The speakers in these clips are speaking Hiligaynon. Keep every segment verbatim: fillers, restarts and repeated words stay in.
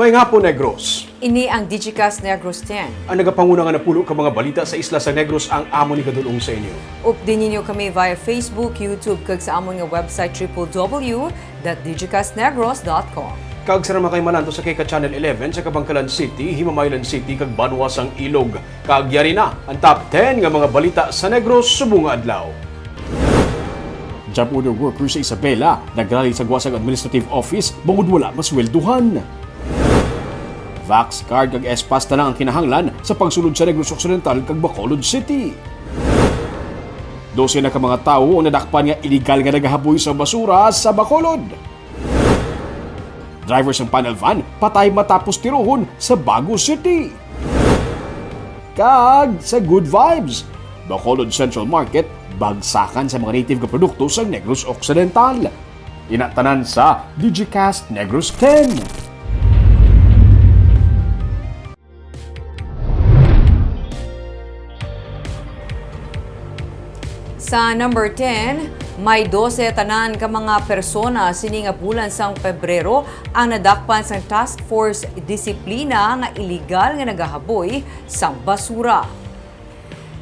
Maayong hapon, Negros. Ini ang Digicast Negros ten. Ang nagapanguna nga napulo ka mga balita sa isla sa Negros ang amon igadul-ong sa inyo. Updi ninyo kami via Facebook, YouTube, kag sa amon nga website, triple W dot digicast negros dot com. Kag sa mga kaimanan to sa kay ka Channel eleven sa Kabankalan City, Himamaylan City, kag Banwa sang Ilog. Kag yari na ang top ten nga mga balita sa Negros subong nga adlaw. Job order workers sa Isabela nagrally sa Guasang Administrative Office bangod wala masweldohan. Vax card kag S-Pass na lang ang kinahanglan sa pagsulod sa Negros Occidental kag Bacolod City. Dose na ka mga tawo ang nadakpan nga iligal nga nagahaboy sa basura sa Bacolod. Driver sang panel van patay matapos tirohon sa Bago City. Kag sa Good Vibes, Bacolod Central Market, bagsakan sa mga native nga produkto sa Negros Occidental. Ina tanan sa Digicast Negros ten. Sa number ten, may dose tanan ka mga persona sini nga bulan sang Pebrero ang nadakpan sang Task Force Disiplina nga iligal nga nagahaboy sang basura.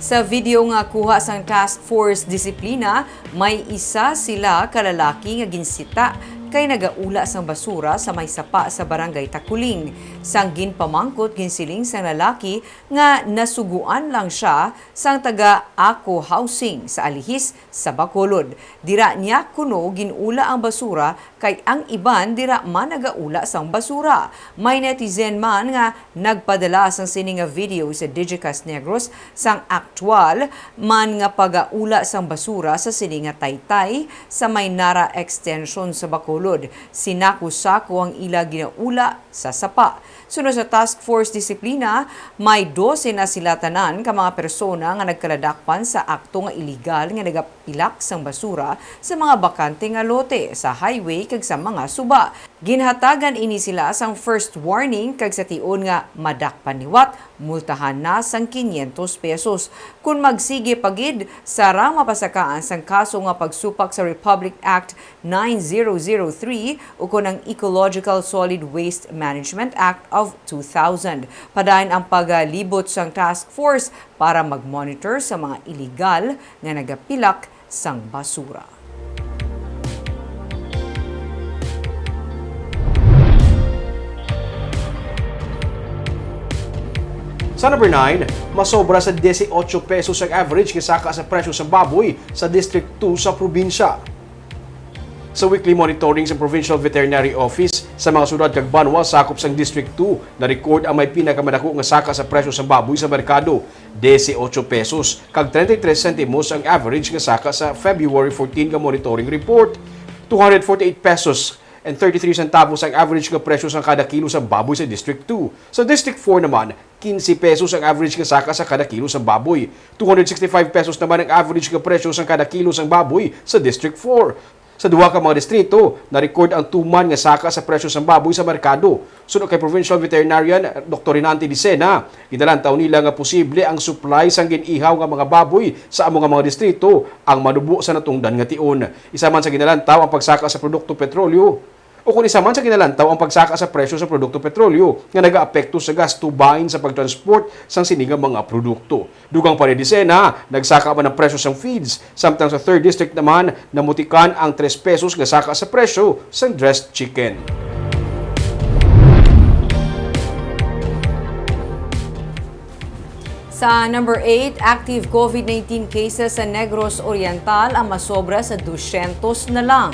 Sa video nga kuha sang Task Force Disiplina, may isa sila ka lalaki nga ginsita kay nagaula sang basura sa may sapa sa Barangay Takuling. Sang ginpamangkot, ginsiling sang lalaki nga nasuguan lang sia sang taga Ako Housing sa Alihis sa Bacolod. Dira niya kuno gin-ula ang basura kay ang iban dira man nagaula sang basura. May netizen man nga nagpadala sang sini nga video sa Digicast Negros sang aktual man nga pagaula sang basura sa sini nga taytay sa may Nara Extension sa Bacolod. Sinako-sako ang ila ginaula sa sapa. Suno sa Task Force Disiplina, may dose na sila tanan ka mga persona nga nagkaladakpan sa akto nga iligal nga nagapilak sang basura sa mga bakante nga lote sa highway kag sa mga suba. Ginhatagan ini sila sang first warning kag sa tion nga madakpan liwat, multahan na sang quinientos pesos. Kon magsige pa gid, sarang mapasakaan sang kaso nga pagsupak sa Republic Act nine zero zero three ukon ang Ecological Solid Waste Management Act of two thousand. Padayon ang pagalibot sang task force para mag-monitor sa mga iligal nga nagapilak sang basura. Sa number nine, masobra sa dieciocho pesos ang average nga saka sa presyo sa baboy sa District two sa probinsya. Sa weekly monitoring sa Provincial Veterinary Office sa mga syudad kag banwa sakop sang District two, na-record ang may pinakamadako nga saka sa presyo sa baboy sa merkado, dieciocho pesos kag treinta y tres sentimos ang average nga saka sa February fourteen nga monitoring report. Two hundred forty-eight pesos and thirty-three centavos ang average nga presyo sang kada kilo sang baboy sa District two. Sa District four naman, quince pesos ang average nga saka sa kada kilo sang baboy. Two hundred sixty-five pesos naman ang average nga presyo sang kada kilo sang baboy sa District four. Sa duha ka mga distrito, na-record ang tuman nga saka sa presyo sang baboy sa merkado. Suno kay Provincial Veterinarian Doktor Rinante Dicena, ginalantaw nila nga posible ang supply sang gin-ihaw nga mga baboy sa amo nga mga distrito ang manubo sa natungdan nga tion. Isa man sa ginalantaw ang pagsaka sa produkto petrolyo, o kon isa man sa ginalantaw ang pagsaka sa presyo sa produkto petrolyo nga nagaapekto sa gasto bahin sa pagtransport sang sini nga mga produkto. Dugang pa ni Dicena, nagsaka man ang presyo sang feeds, samtang sa third district naman, namutikan ang tres pesos nga saka sa presyo sang dressed chicken. Sa number eight, active COVID nineteen cases sa Negros Oriental ang masobra sa dusyentos na lang.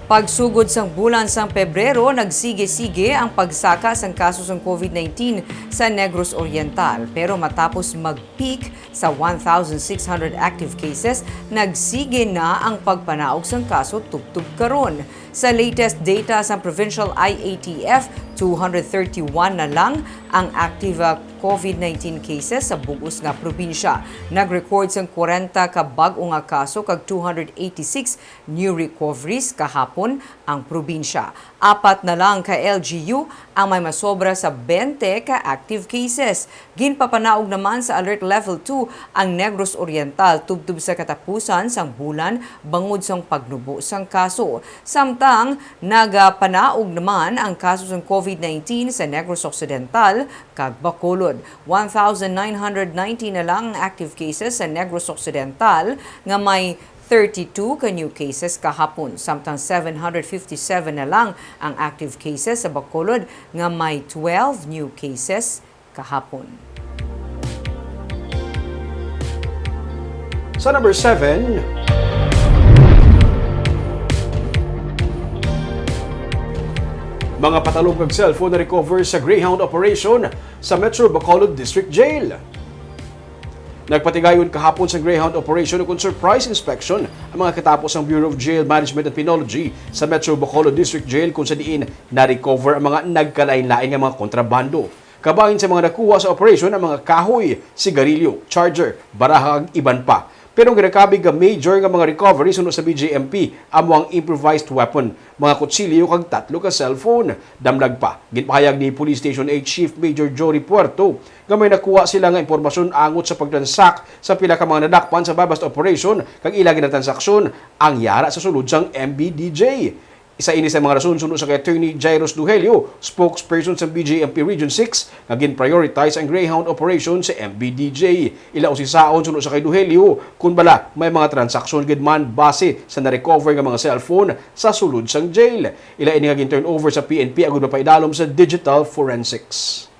Pagsugod sang bulan sang Pebrero, nagsige-sige ang pagsaka sang kaso sang COVID nineteen sa Negros Oriental, pero matapos mag-peak sa one thousand six hundred active cases, nagsige na ang pagpanaog sang kaso tubtob karon. Sa latest data sang Provincial I A T F, two hundred thirty-one na lang ang active, ah, COVID nineteen cases sa bug-os nga probinsya. Nag-record sang kwarenta ka bag-o nga kaso kag two hundred eighty-six new recoveries kahapon ang probinsya. Apat na lang ka L G U ang may masobra sa twenty ka active cases. Ginpapanaog naman sa Alert Level two ang Negros Oriental tubtob sa katapusan sang bulan bangod sang pagnubo sang kaso. Samtang nagapanaog naman ang kaso sang COVID COVID nineteen sa Negros Occidental kag Bacolod. One thousand nine hundred nineteen na lang ang active cases sa Negros Occidental, nga may thirty-two ka new cases kahapon, samtang seven hundred fifty-seven na lang ang active cases sa Bacolod, nga may twelve new cases kahapon. Sa number seven, mga patalom kag cellphone na-recover sa Greyhound operation sa Metro Bacolod District Jail. Nagpatigayon kahapon sa Greyhound operation ukon surprise inspection ang mga katapos sang Bureau of Jail Management and Penology sa Metro Bacolod District Jail, kung sa diin na-recover ang mga nagkalain-lain nga mga kontrabando. Kabahin sa mga nakuha sa operasyon ang mga kahoy, sigarilyo, charger, baraha, kag iban pa. Pero ang ginakabig nga major nga mga recovery suno sa B J M P amo ang improvised weapon, mga kutsilyo, kag tatlo ka cellphone. Damlag pa, ginpahayag ni Police Station eight Chief Major Jory Puerto nga may nakuha sila nga impormasyon angot sa pagtransak sa pila ka mga nadakpan sa buy-bust operation kag ila ginatransaksyon ang yara sa sulod sang M B D J. Isa ini sa mga rason suno sa kay Attorney Jairus Duhelio, spokesperson sa B J M P Region six, nga gin-prioritize ang Greyhound operation sa M B D J. Ila usisaon suno sa kay Duhelio, kun bala may mga transaksyon gid man base sa na-recover nga mga cellphone sa sulod sang jail. Ila ini nga gin-turn over sa P N P agud mapaidalom sa digital forensics.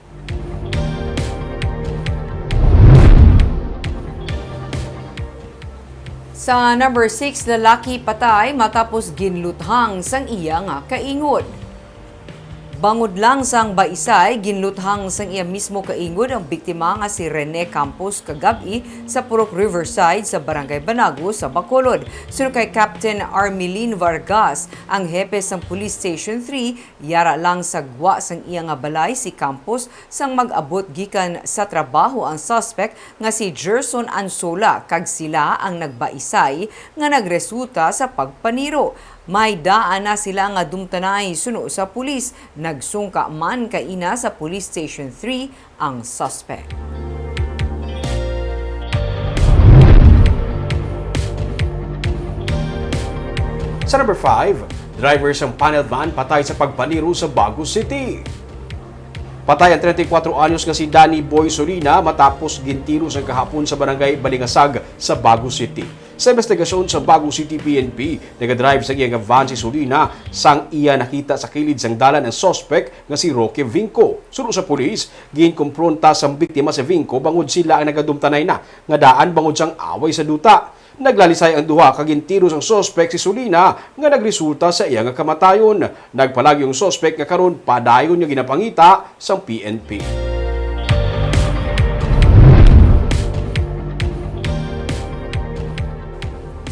Sa number six, lalaki patay matapos ginluthang sang iya nga kaingod. Bangod lang sang baisay, ginluthang sang iya mismo kaingod ang biktima nga si Rene Campos kagab-i sa Purok Riverside sa Barangay Banago sa Bacolod. Suno kay Captain Armelin Vargas, ang hepe sang Police Station three, yara lang sa gwa sang iya nga balay si Campos sang mag-abot gikan sa trabaho ang suspect nga si Gerson Ansola, kag sila ang nagbaisay nga nagresulta sa pagpaniro. May daan na sila nga dumtanay suno sa pulis. Nagsungka man kaina sa Police Station three ang suspect. Sa number five, driver sang panel van patay sa pagpaniro sa Bago City. Patay ang treinta y cuatro anyos nga si Danny Boy Solina matapos gintiro sang kahapon sa barangay Balingasag sa Bago City. Sa investigasyon sa Bago City P N P, nagadrive sa iya nga van si Solina sang iya nakita sa kilid sang dalan ang suspect nga si Roque Vinco. Suno sa pulis, ginkumpronta sang biktima si Vinco bangod sila ang nagadumtanay na nga daan bangod sang away sa duta. Naglalisay ang duha kag gintiro sang suspect si Solina nga nagresulta sa iya nga kamatayon. Nagpalayo ang suspect nga karon padayon nga ginapangita sang P N P.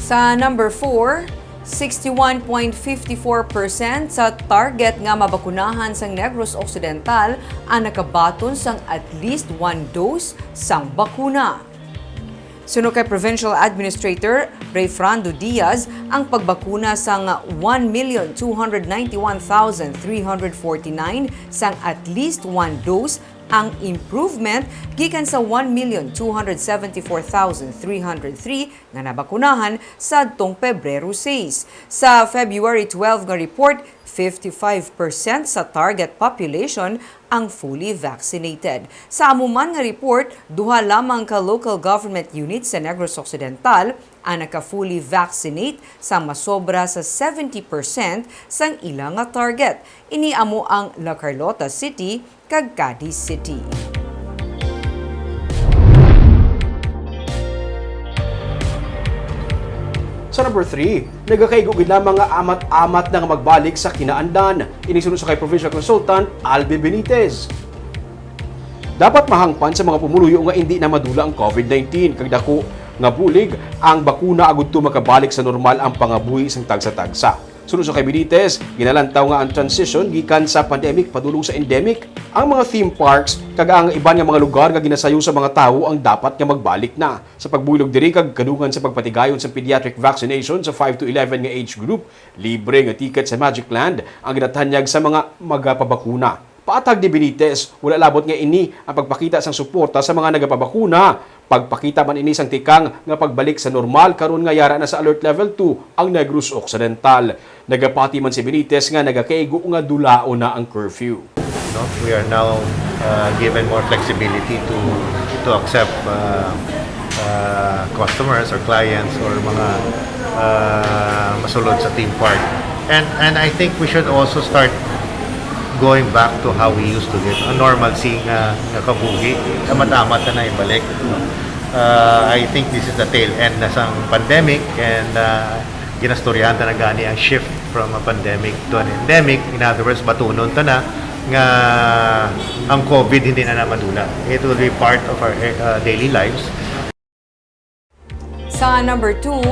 Sa number four, sixty-one point fifty-four percent sa target nga mabakunahan sang Negros Occidental ang nakabaton sang at least one dose sang bakuna. Suno kay Provincial Administrator Rayfrando Diaz, ang pagbakuna sang one million two hundred ninety-one thousand three hundred forty-nine sang at least one dose ang improvement gikan sa one million two hundred seventy-four thousand three hundred three nga nabakunahan sadtong Pebrero sais. Sa February twelve nga report, fifty-five percent sa target population ang fully vaccinated. Sa amo man nga report, duha lamang ka local government units sa Negros Occidental ang naka-fully vaccinate, sa masobra sa seventy percent sang ila nga target. Ini amo ang La Carlota City kag Cadiz City. Sa number three, nagakaigo gid lamang nga amat-amat na nga magbalik sa kinaandan. Ini suno sa kay Provincial Consultant Albi Benitez. Dapat mahangpan sa mga pumuluyo nga indi na madula ang COVID nineteen, kag daku nga bulig ang bakuna agud to makabalik sa normal ang pangabuhi sang tagsa-tagsa. Suno sa kay Benitez, ginalantaw nga ang transition gikan sa pandemic padulong sa endemic, ang mga theme parks kag ang iban nga mga lugar nga ginasayo sa mga tawo ang dapat nga magbalik na. Sa pagbuylog diri kag kadungan sa pagpatigayon sa pediatric vaccination sa five to eleven nga age group, libre nga ticket sa Magic Land ang ginatanyag sa mga magapabakuna. Paatag ni Benitez, wala labot nga ini ang pagpakita sang suporta sa mga nagapabakuna. Pagpakita man ini sang tikang nga pagbalik sa normal karon nga yara na sa Alert Level two ang Negros Occidental. Nagapati man si Benitez nga nagakaigo nga dulaon na ang curfew. No? We are now uh, given more flexibility to to accept uh, uh, customers or clients or mga uh, masulod sa theme park. And and I think we should also start going back to how we used to live. Ang normalcy nga nga kabuhi, amat-amat na na ibalik. No? Uh, I think this is the tail end na sang pandemic, and uh, ginastoryahan ta na gani ang shift from a pandemic to an endemic. In other words, batunon ta na nga ang COVID hindi na na madula. It will be part of our uh, daily lives. Sa number two,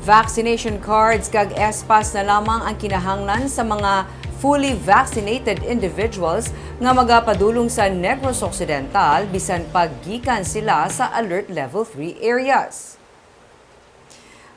vaccination cards kag S-Pass na lamang ang kinahanglan sa mga fully vaccinated individuals nga magapadulong sa Negros Occidental bisan pa gikan sila sa Alert Level three areas.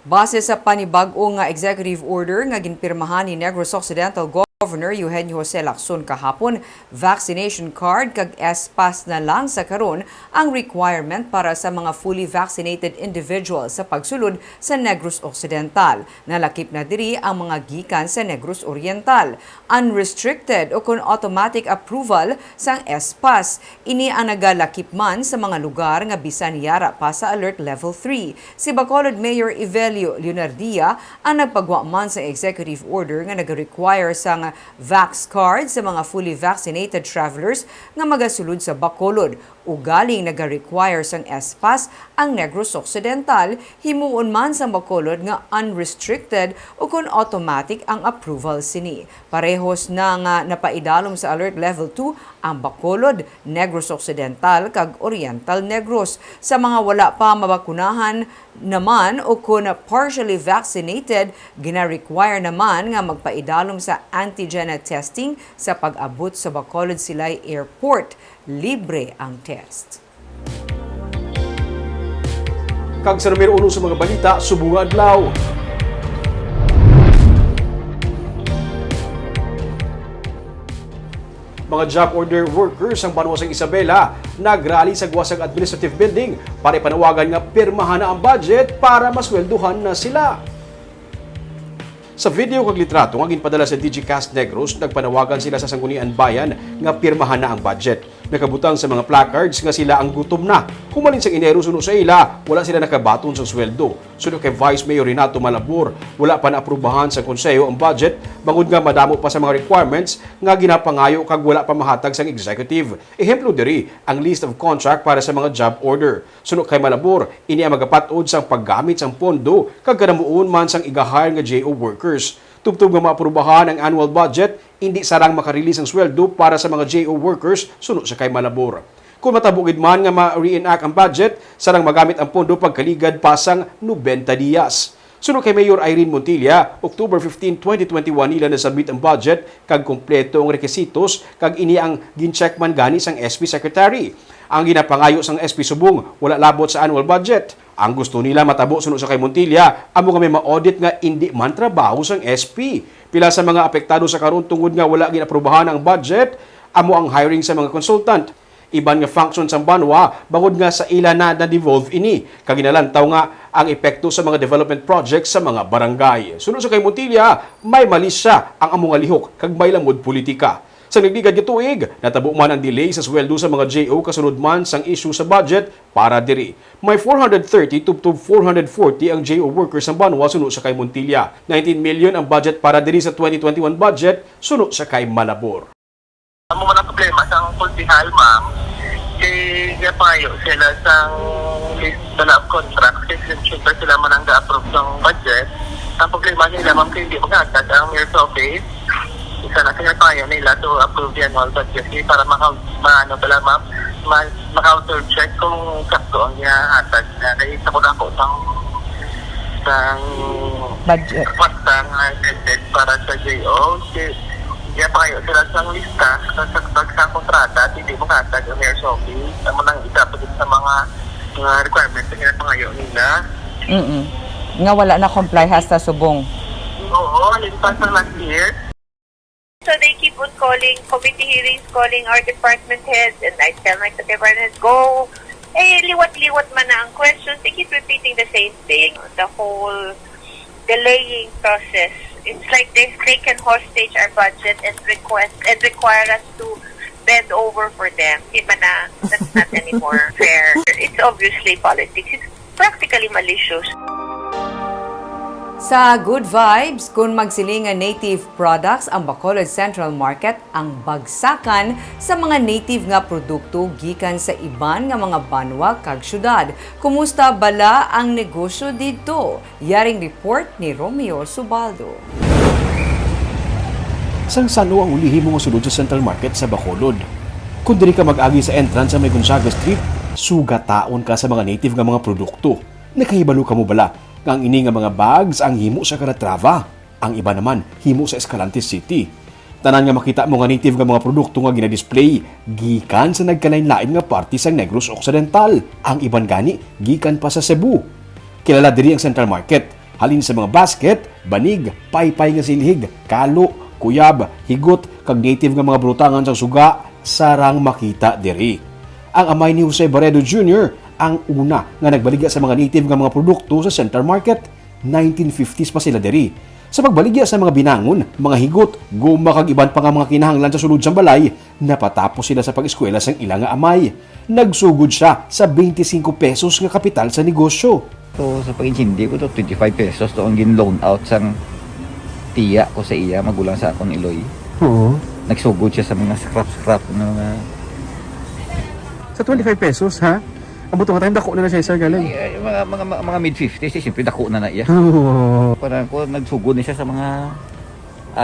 Base sa panibag-o nga executive order nga ginpirmahan ni Negros Occidental Governor Eugenio Jose Lacson kahapon, vaccination card kag S-Pass na lang sa karon ang requirement para sa mga fully vaccinated individuals sa pagsulod sa Negros Occidental. Nalakip na diri ang mga gikan sa Negros Oriental. Unrestricted o kon automatic approval sang S-Pass. Ini ang nagalakip man sa mga lugar nga bisan yara pa sa Alert Level three. Si Bacolod Mayor Evelio Leonardia ang nagpagwa man sa executive order nga nag-require sang Vax card sa mga fully vaccinated travelers nga magasulod sa Bacolod. Ugaling nag-require sang S-Pass ang Negros Occidental, himuon man sang Bacolod nga unrestricted o kon automatic ang approval sini. Parehos na nga napaidalom sa Alert Level two ang Bacolod, Negros Occidental, kag Oriental Negros. Sa mga wala pa mabakunahan naman o kon partially vaccinated, gina-require naman nga magpaidalom sa antigen testing sa pag-abot sa Bacolod Silay Airport. Libre ang test. Kag sa numero uno sa mga balita, subong nga adlaw. Mga job order workers ang banwa sang Isabela nagrally sa guwa sang administrative building para ipanawagan nga pirmahan na ang budget para masweldohan na sila. Sa video kag litrato nga ginpadala sa Digicast Negros, nagpanawagan sila sa Sangguniang Bayan nga pirmahan na ang budget. Nakabutang sa mga placards nga sila ang gutom na. Humalin sang Enero suno sa ila, wala sila nakabaton sang sweldo. Suno kay Vice Mayor Renato Malabor, wala pa naaprubahan sa konseho ang budget bangod nga madamo pa sa mga requirements nga ginapangayo kag wala pa mahatag sang executive. Ehemplo diri ang list of contract para sa mga job order. Suno kay Malabor, ini ang magapat-od sang paggamit sang pondo kag kanamuon man sang iga-hire nga J O workers. Tubtob nga maaprubahan ang annual budget, indi sarang makarelease ang sweldo para sa mga J O workers, suno sa kay Malabor. Kon matabo gid man nga ma-reenact ang budget, sarang magamit ang pondo pagkaligad pa sang nobenta diyas. Suno kay Mayor Irene Montilla, October fifteen, twenty twenty-one nila na-submit ang budget kag kompleto ang rekisitos kag ini ang gin-check man gani sang S P Secretary. Ang ginapangayo sang S P subong wala labot sa annual budget. Ang gusto nila matabo suno sa kay Montilla amo nga may ma-audit nga indi man trabaho sang S P. Pila sa mga apektado sa karon tungod nga wala gin-aprubahan ang budget amo ang hiring sa mga consultant. Iban nga function sang banwa bangod nga sa ila na na-devolve ini, kag ginalantaw nga ang epekto sa mga development projects sa mga barangay. Suno sa kay Montilla, may malisya ang amo nga lihok kag may lamod politika. Sa nagligad nga tuig, natabo man ang delay sa sweldo sa mga J O kasunod man sang issue sa budget para diri. May four hundred thirty tubtob four hundred forty ang J O workers sang banwa suno sa kay Montilla. Nineteen million ang budget para diri sa twenty twenty-one budget suno sa kay Malabor. Amo man ang problema sang konsehal, ma'am. Kay gapangayo sila sang list na of contracts, kay siyempre sila man ang ga-approve sang budget. Ang problema nila, ma'am, kay hindi maghatag ang mayor's office. Isa na sila pangayo nila to approve the annual budget, eh, para maka, maano pala, ma'am, ma, maka-author check kung sakto ang ginahatag na. Kay sa ko sang sang Budget. kwarta nga intended para sa J O. Si, kaya pangayo sila sang lista sa, sa, sa, sa kontrata, at hindi maghatag ang mayor's office. Amo nang isa pa gid sa mga, mga requirements nga pangayo nila. Mm-mm. Nga wala na comply hasta subong. Oo, lista sa last year. So they keep on calling committee hearings, calling our department heads, and I tell my department heads, go. Eh, liwat-liwat man na ang questions. They keep repeating the same thing. The whole delaying process. It's like they've taken hostage our budget and request and require us to bend over for them. Di ba na, that's not anymore fair. It's obviously politics. It's practically malicious. Sa Good Vibes, kung magsiling nga native products ang Bacolod Central Market, ang bagsakan sa mga native nga produkto gikan sa iban nga mga banwa kag syudad. Kumusta bala ang negosyo didto? Yaring report ni Romeo Subaldo. Sang san-o ang ulihimo nga sulod sa Central Market sa Bacolod? Kung diri ka mag-agi sa entrance sa may Gonzaga Street, sugataon ka sa mga native nga mga produkto. Nakahibalo ka mo bala nga ang ini nga mga bags ang himo sa Calatrava, ang iba naman himo sa Escalante City? Tanan nga makita mo nga native nga mga produkto nga ginadisplay gikan sa nagkalain-lain nga parte sang Negros Occidental, ang iban gani gikan pa sa Cebu. Kilala diri ang Central Market, halin sa mga basket, banig, paypay nga silhig, kalo, kuyab, higot, kag native nga mga butangan sang suga, sarang makita diri. Ang amay ni Jose Barredo Junior ang una nga nagbaligya sa mga native nga mga produkto sa Central Market. Nineteen fifties pa sila diri. Sa pagbaligya sa mga binangon, mga higot, goma kag iban pa nga mga kinahanglan sa sulod sang balay, napatapos sila sa pag-eskwela sang ila nga amay. Nagsugod siya sa twenty-five pesos nga kapital sa negosyo. So, sa pag-intindi ko to, twenty-five pesos to ang gin-loan out sang tiya ko sa iya, magulang sa akon iloy. Oo. Nagsugod siya sa mga scrap-scrap nga mga Sa twenty-five pesos, ha? Ang buto nga tayo, dako na na siya, sir, galing. Ay, mga, mga, mga, mga mid fifties, eh, siyempre dako na na iya. Oo. Parang ko, nagsugod na siya sa mga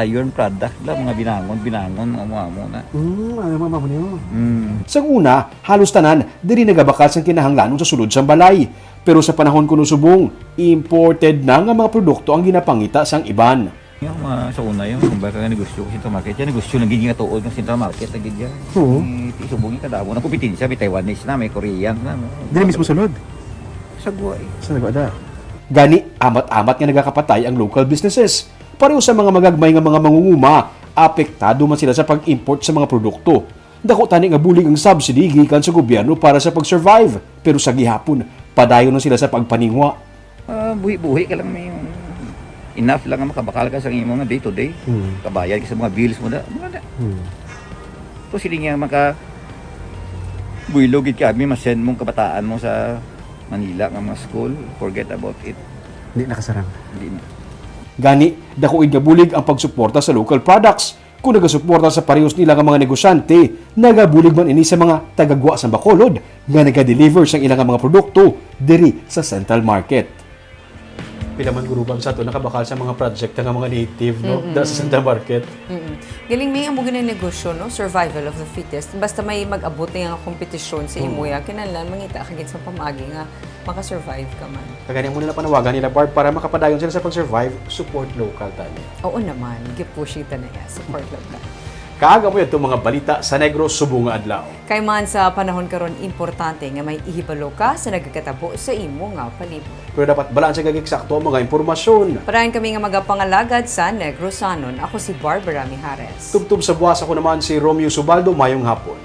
iron product la, mga binangon, binangon, amo-amo na. Hmm, ano mo, mamo niyo? Mm. Sang una, halos tanan diri nagabakal sang kinahanglanon sa sulod sang balay. Pero sa panahon kuno subong, imported na nga mga produkto ang ginapangita sang iban. Yung mga sa una yung, kung baka nga negosyo ko sa Central Market, yan negosyo na gid nga tuod ng Central Market na gid yan. Oo. Eh, subong yung kadamo na kompetensya, may Taiwanese na, may Korean na. No? Dili mismo sulod. Sa guwa eh. Sa nagwada. Gani, amat-amat nga nagakapatay ang local businesses. Pareho sa mga magagmay nga mga mangunguma, apektado man sila sa pag-import sa mga produkto. Dako tani nga bulig ang subsidy gikan sa gobyerno para sa pag-survive, pero sa gihapon, padayon na sila sa pagpaningwa. Ah, buhi-buhi ka lang may enough lang nga makabakal ka sa imo nga day to day. Hmm. Kabayad ka sa mga bills mo da. Mga da. Hmm. Tapos hindi nga maka builo gid kami, masend mong kabataan mo sa Manila nga mga school. Forget about it. Hindi nakasarang. Hindi na. Gani, dakuid nga bulig ang pagsuporta sa local products. Kung nagasuporta sa parehos nila nga mga negosyante, nagabulig man ini sa mga tagagwa sa Bacolod nga nagadeliver sang ilang mga produkto diri sa Central Market. Pila man gurubag sa ato nakabakal sa mga project nga mga native, no? Da sa Central Market. Mm-mm. Galing, may amo gani negosyo, no? Survival of the fittest. Basta may mag-abot na yung kompetisyon sa imuya, kinahanglan mangita ka gid sa pamagi nga maka-survive ka man. Kagani mo nila panawagan nila, Barb, para makapadayon sila sa pag-survive, support local tani. Oo naman, gipushi ta na ya, support local. Kaag amo yadto mga balita sa Negros subong nga adlaw. Kay man sa panahon karon, importante nga may ihibalo ka sa nagakatabo sa imo nga palibot. Pero dapat balaan sa kag eksakto ang mga impormasyon. Padayon kami nga magapangalagad sa Negrosanon. Ako si Barbara Mijares. Tubtob sa buwas, ako naman si Romeo Subaldo. Mayong hapon.